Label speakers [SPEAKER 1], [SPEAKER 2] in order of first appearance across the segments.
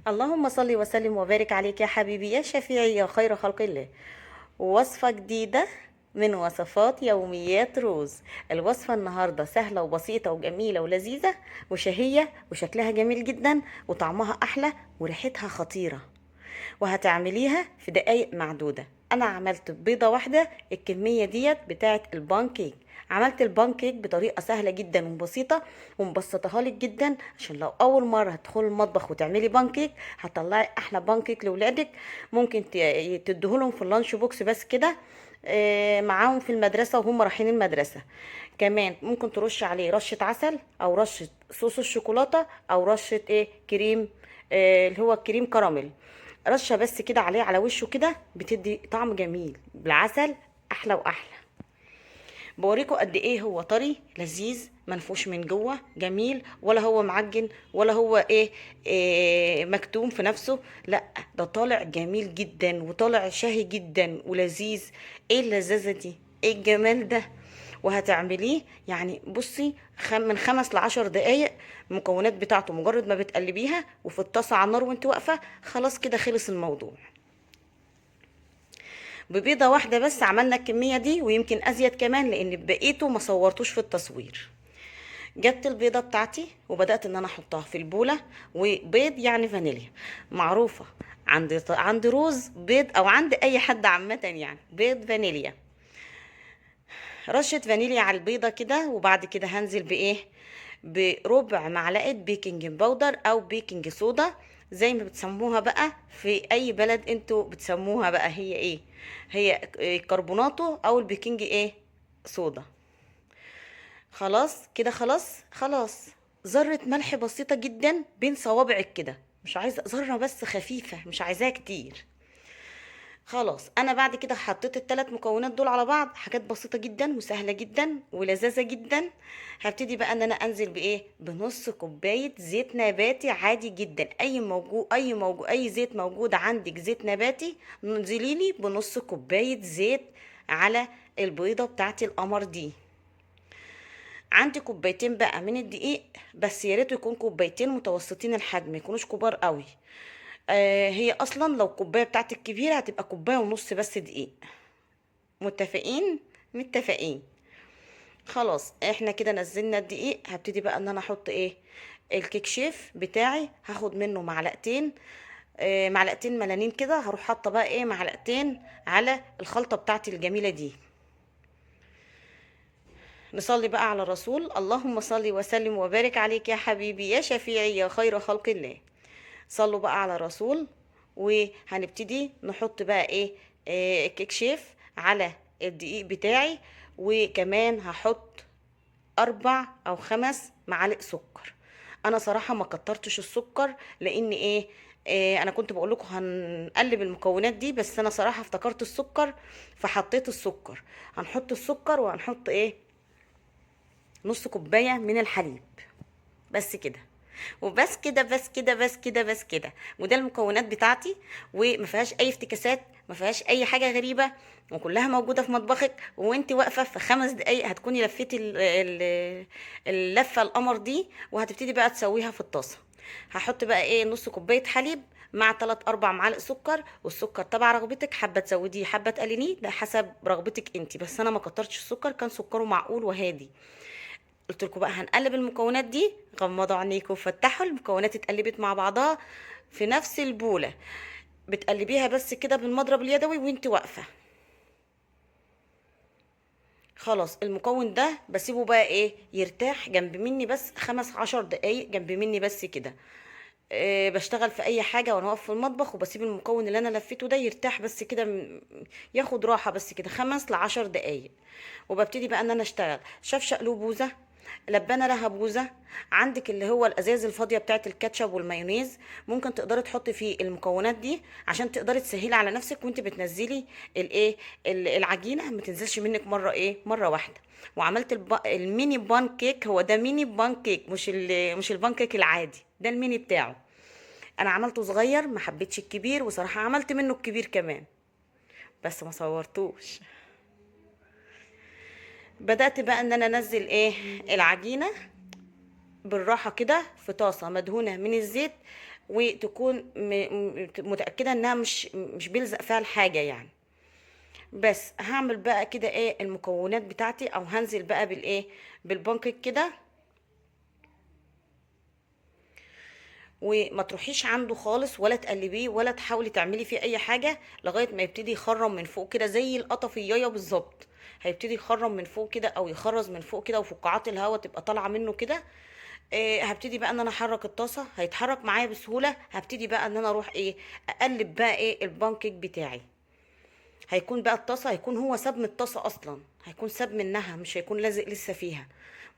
[SPEAKER 1] اللهم صل وسلم وبارك عليك يا حبيبي يا شفيعي يا خير خلق الله. وصفة جديدة من وصفات يوميات روز. الوصفة النهاردة سهلة وبسيطة وجميلة ولذيذة وشهية، وشكلها جميل جدا وطعمها أحلى وريحتها خطيرة، وهتعمليها في دقايق معدودة. أنا عملت بيضة واحدة الكمية ديت بتاعت البان كيك. عملت البان كيك بطريقة سهلة جدا وبسيطة ومبسطها لك جدا، عشان لو أول مرة هتدخلي المطبخ وتعملي بان كيك هتطلعي أحلى بان كيك لولادك. ممكن تديهولهم في ال lunch box بس كده، معاهم في المدرسة وهم رايحين المدرسة. كمان ممكن ترش عليه رشة عسل أو رشة صوص الشوكولاتة أو رشة كريم، اللي هو الكريم كراميل، رشة بس كده عليه على وشه كده، بتدي طعم جميل بالعسل أحلى وأحلى. بوريكم قد ايه هو طري لذيذ، منفوش من جوه جميل، ولا هو معجن ولا هو إيه مكتوم في نفسه، لا ده طالع جميل جدا وطالع شهي جدا ولذيذ. ايه اللذاذه دي، ايه الجمال ده. وهتعمليه بصي من 5 ل10 دقايق المكونات بتاعته، مجرد ما بتقلبيها وفي الطاسه على النار وانت واقفة خلاص كده خلص الموضوع. ببيضه واحدة بس عملنا الكمية دي، ويمكن ازيد كمان لان بقيته ما صورتوش في التصوير. جبت البيضة بتاعتي وبدات ان انا احطها في البوله، وبيض يعني فانيليا معروفة عند روز بيض او عند اي حد عامة، بيض فانيليا، رشه فانيليا على البيضة كده. وبعد كده هنزل بايه، بربع معلقه baking powder او baking soda زي ما بتسموها بقى في اي بلد انتوا بتسموها بقى، هي ايه، هي كربوناتو او ال baking صودا. خلاص كده، خلاص ذرة ملح بسيطة جدا بين صوابعك كده، مش عايزة ذرة بس خفيفة، مش عايزاها كتير. خلاص انا بعد كده حطيت التلات مكونات دول على بعض، حاجات بسيطة جدا وسهلة جدا ولذاذة جدا. هبتدي بقى ان انا انزل بايه، بنص كوباية زيت نباتي عادي جدا، اي زيت موجود عندك زيت نباتي، انزلي لي بنص كوباية زيت على البيضة بتاعتي القمر دي. عندي كوبايتين بقى من الدقيق، بس يا ريت يكون كوبايتين متوسطين الحجم، ما يكونوش كبار قوي. هي اصلا لو الكوباية بتاعتك كبيرة هتبقى كوباية ونص بس دقيق. متفقين؟ متفقين. خلاص احنا كده نزلنا الدقيق. هبتدي بقى ان انا احط الكيك شيف بتاعي، هاخد منه معلقتين، معلقتين ملانين كده. هروح حاطه بقى معلقتين على الخلطة بتاعتي الجميلة دي. نصلي بقى على الرسول، اللهم صل وسلم وبارك عليك يا حبيبي يا شفيعي يا خير خلق الله. صلوا بقى على الرسول. وهنبتدي نحط بقى الكيك شيف على الدقيق بتاعي، وكمان هحط 4 أو 5 معالق سكر. أنا صراحة ما كترتش السكر لأن أنا كنت بقول لكم هنقلب المكونات دي، بس أنا صراحة افتكرت السكر فحطيت السكر. هنحط السكر وهنحط نص كوباية من الحليب بس كده، وبس كده بس كده بس كده بس كده. وده المكونات بتاعتي، وما فيهاش اي افتكاسات، ما فيهاش اي حاجة غريبة، وكلها موجودة في مطبخك وانت واقفة. في 5 دقايق هتكوني لفيتي اللفة القمر دي، وهتبتدي بقى تسويها في الطاسه. هحط بقى نص كوباية حليب مع 3-4 معالق سكر، والسكر تبع رغبتك، حابة تزوديه حابة تقلليه ده حسب رغبتك انت، بس انا ما كترتش السكر، كان سكره معقول وهادي. قلت لكم بقى هنقلب المكونات دي، غمضوا عينيكم وفتحوا، المكونات اتقلبت مع بعضها في نفس البوله، بتقلبيها بس كده بالمضرب اليدوي وانت واقفة. خلاص المكون ده بسيبه بقى يرتاح جنب مني بس 15 دقايق جنب مني بس كده. بشتغل في اي حاجة وانا واقفة في المطبخ، وبسيب المكون اللي انا لفيته ده يرتاح بس كده، ياخد راحة بس كده 5 ل10 دقايق. وببتدي بقى ان انا اشتغل. شفشق له بوزه، لبانه لها بوزه، عندك اللي هو الازاز الفاضيه بتاعت الكاتشب والمايونيز، ممكن تقدري تحطي فيه المكونات دي عشان تقدري تسهلي على نفسك وانت بتنزلي العجينة، ما تنزلش منك مرة واحدة. وعملت الميني بان كيك، هو ده ميني بان كيك، مش البان كيك العادي، ده الميني بتاعه. انا عملته صغير، ما حبيتش الكبير، وصراحة عملت منه الكبير كمان بس ما صورتوش. بدأت بقى ان انا انزل العجينة. بالراحة كده في طاسه مدهونه من الزيت، وتكون متاكدة انها مش بيلزق فيها الحاجة يعني. بس هعمل بقى كده ايه المكونات بتاعتي، او هنزل بقى بالايه بالبانكيك كده. وما تروحيش عنده خالص ولا تقلبيه ولا تحاولي تعملي فيه اي حاجة لغاية ما يبتدي يخرم من فوق كده زي القطفيه بالظبط. هيبتدي يخرم من فوق كده او يخرز من فوق كده، وفقاعات الهواء تبقى طالعه منه كده. هبتدي بقى ان انا احرك الطاسه، هيتحرك معايا بسهولة. هبتدي بقى ان انا اروح ايه اقلب بقى ايه البانكيك بتاعي. هيكون بقى الطاسه، هيكون هو ساب من الطاسه اصلا، هيكون ساب منها، مش هيكون لازق لسه فيها.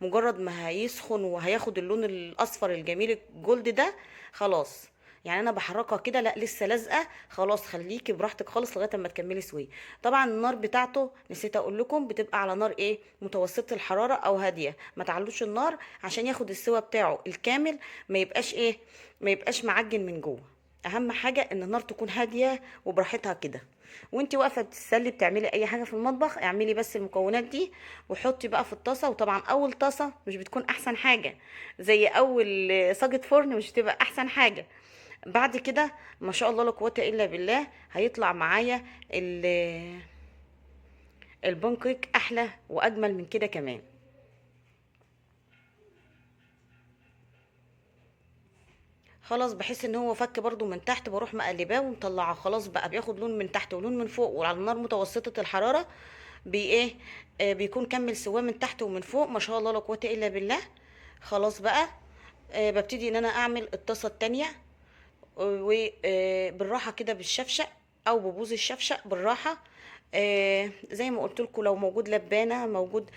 [SPEAKER 1] مجرد ما هيسخن وهياخد اللون الاصفر الجميل ال gold ده خلاص. يعني انا بحركها كده، لا لسه لازقه، خلاص خليكي براحتك خالص لغاية اما تكملي سويه. طبعا النار بتاعته نسيت اقول لكم بتبقى على نار ايه متوسطه الحرارة او هادية، ما تعلوش النار عشان ياخد السوا بتاعه الكامل، ما يبقاش ايه ما يبقاش معجن من جوه. اهم حاجة ان النار تكون هادية وبراحتها كده. وانتي واقفة بتتسلي بتعملي اي حاجة في المطبخ، اعملي بس المكونات دي وحطي بقى في الطاسه. وطبعا اول طاسه مش بتكون احسن حاجة، زي اول صاجه فرن مش بتبقى احسن حاجة. بعد كده ما شاء الله لا قوة الا بالله هيطلع معايا البانكيك احلى واجمل من كده كمان. خلاص بحس ان هو فك برضو من تحت، بروح مقلباه ومطلعه. خلاص بقى بياخد لون من تحت ولون من فوق، وعلى النار متوسطه الحرارة بي ايه بيكون كمل سواه من تحت ومن فوق ما شاء الله لا قوة الا بالله. خلاص بقى ببتدي ان انا اعمل الطاسه التانية، وبالراحه كده بالشفشق او ببوز الشفشق بالراحة. زي ما قلت لكم لو موجود لبانه موجود،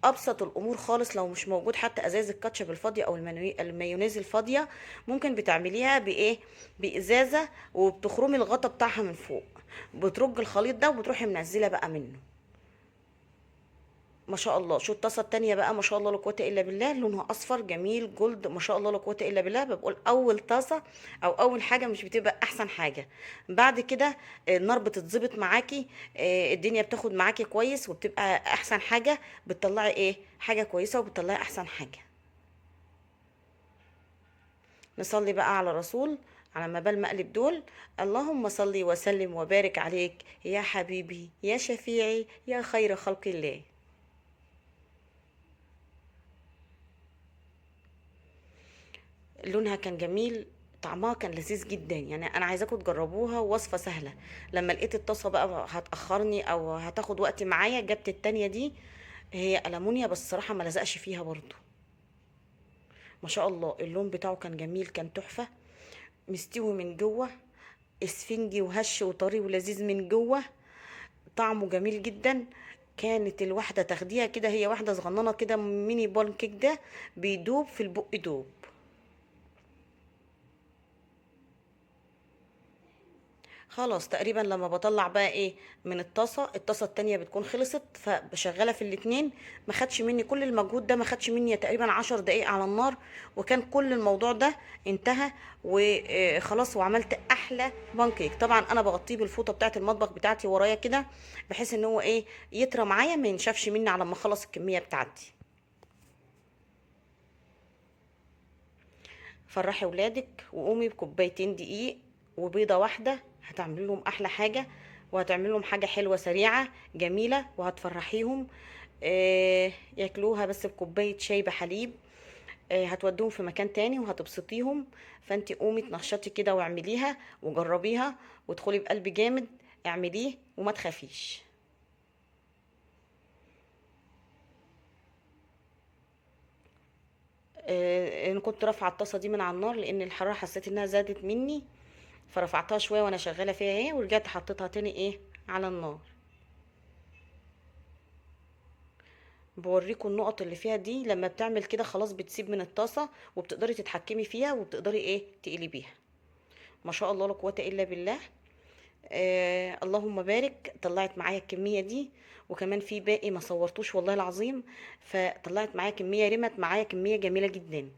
[SPEAKER 1] ابسط الامور خالص. لو مش موجود حتى ازاز الكاتشب الفاضيه او المايونيز الفاضيه، ممكن بتعمليها بايه بازازه وبتخرمي الغطا بتاعها من فوق، بترج الخليط ده وبتروحي منزله بقى منه ما شاء الله. شو الطاسه التانية بقى ما شاء الله لا قوة الا بالله، لونها اصفر جميل gold ما شاء الله لا قوة الا بالله. بقول اول طاسه او اول حاجة مش بتبقى احسن حاجة، بعد كده النار بتتظبط معاكي، الدنيا بتاخد معاكي كويس وبتبقى احسن حاجة، بتطلعي ايه حاجة كويسة وبتطلعي احسن حاجة. نصلي بقى على رسول على ما بال مقلب دول. اللهم صلي وسلم وبارك عليك يا حبيبي يا شفيعي يا خير خلق الله. لونها كان جميل، طعمها كان لذيذ جدا، يعني انا عايزاكم تجربوها، وصفه سهلة. لما لقيت الطاسه بقى هتاخرني او هتاخد وقت معايا، جبت التانية دي، هي ألمونيا بس الصراحة ما لزقش فيها برضو ما شاء الله. اللون بتاعه كان جميل، كان تحفة، مستوي من جوه، اسفنجي وهش وطري ولذيذ من جوه، طعمه جميل جدا. كانت الواحدة تاخديها كده، هي واحدة صغننه كده mini pancake ده بيدوب في البق دوب. خلاص تقريبا لما بطلع بقى ايه من الطاسه، الطاسه التانية بتكون خلصت، فبشغلها في الاتنين. ما خدش مني كل المجهود ده، ما خدش مني تقريبا 10 دقايق على النار، وكان كل الموضوع ده انتهى وخلاص، وعملت احلى بانكيك. طبعا انا بغطيه بالفوطه بتاعه المطبخ بتاعتي ورايا كده، بحيث ان هو ايه يطرى معايا، ما ينشفش مني على ما اخلص الكمية بتاعتي. فرحي ولادك وقومي بكوبايتين دقيق وبيضه واحدة، هتعمل لهم احلى حاجة، وهتعمل لهم حاجة حلوة سريعة جميلة، وهتفرحيهم. ياكلوها بس بكوبايه شاي بحليب، هتوديهم في مكان تاني وهتبسطيهم. فانت قومي تنشطي كده واعمليها وجربيها، وادخلي بقلب جامد، اعمليه وما تخافيش. انا كنت رافعه الطاسه دي من على النار لان الحرارة حسيت انها زادت مني، فرفعتها شوية وانا شغالة فيها اهي، ورجعت حطيتها تاني ايه على النار. بوريكم النقط اللي فيها دي، لما بتعمل كده خلاص بتسيب من الطاسه، وبتقدري تتحكمي فيها، وبتقدري ايه تقلبيها ما شاء الله لا قوة الا بالله. اللهم بارك. طلعت معايا الكمية دي، وكمان في باقي ما صورتوش والله العظيم، فطلعت معايا كمية، رمت معايا كمية جميلة جدا،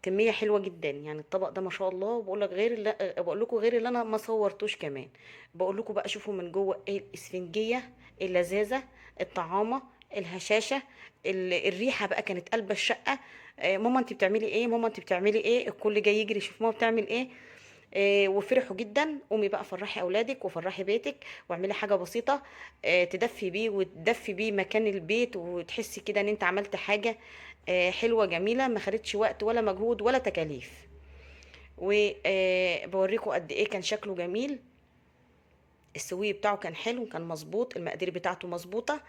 [SPEAKER 1] كمية حلوة جدا. يعني الطبق ده ما شاء الله، بقول لك غير اللي بقول لكم، غير اللي انا ما صورتوش كمان. بقول لكم بقى شوفوا من جوه ايه الاسفنجيه اللذاذه، الطعامه، الهشاشه، الريحة بقى كانت قلب الشقة. ماما انت بتعملي ايه، ماما انت بتعملي ايه، الكل جاي يجري يشوف ماما بتعمل ايه. وفرحوا جدا. قومي بقى فرحي اولادك وفرحي بيتك، واعملي حاجة بسيطة تدفي بيه وتدفي بيه مكان البيت، وتحسي كده ان انت عملت حاجة حلوة جميلة، ما خدتش وقت ولا مجهود ولا تكاليف. وبوريكم قد ايه كان شكله جميل، السوي بتاعه كان حلو، كان مظبوط، المقادير بتاعته مظبوطة.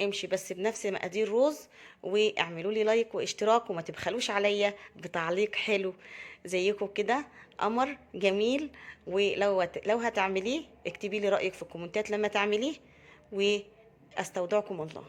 [SPEAKER 1] امشي بس بنفس مقادير روز، واعملوا لي لايك واشتراك، وما تبخلوش عليا بتعليق حلو زيكم كده، قمر جميل. ولو هتعمليه اكتبي لي رايك في الكومنتات لما تعمليه، واستودعكم الله.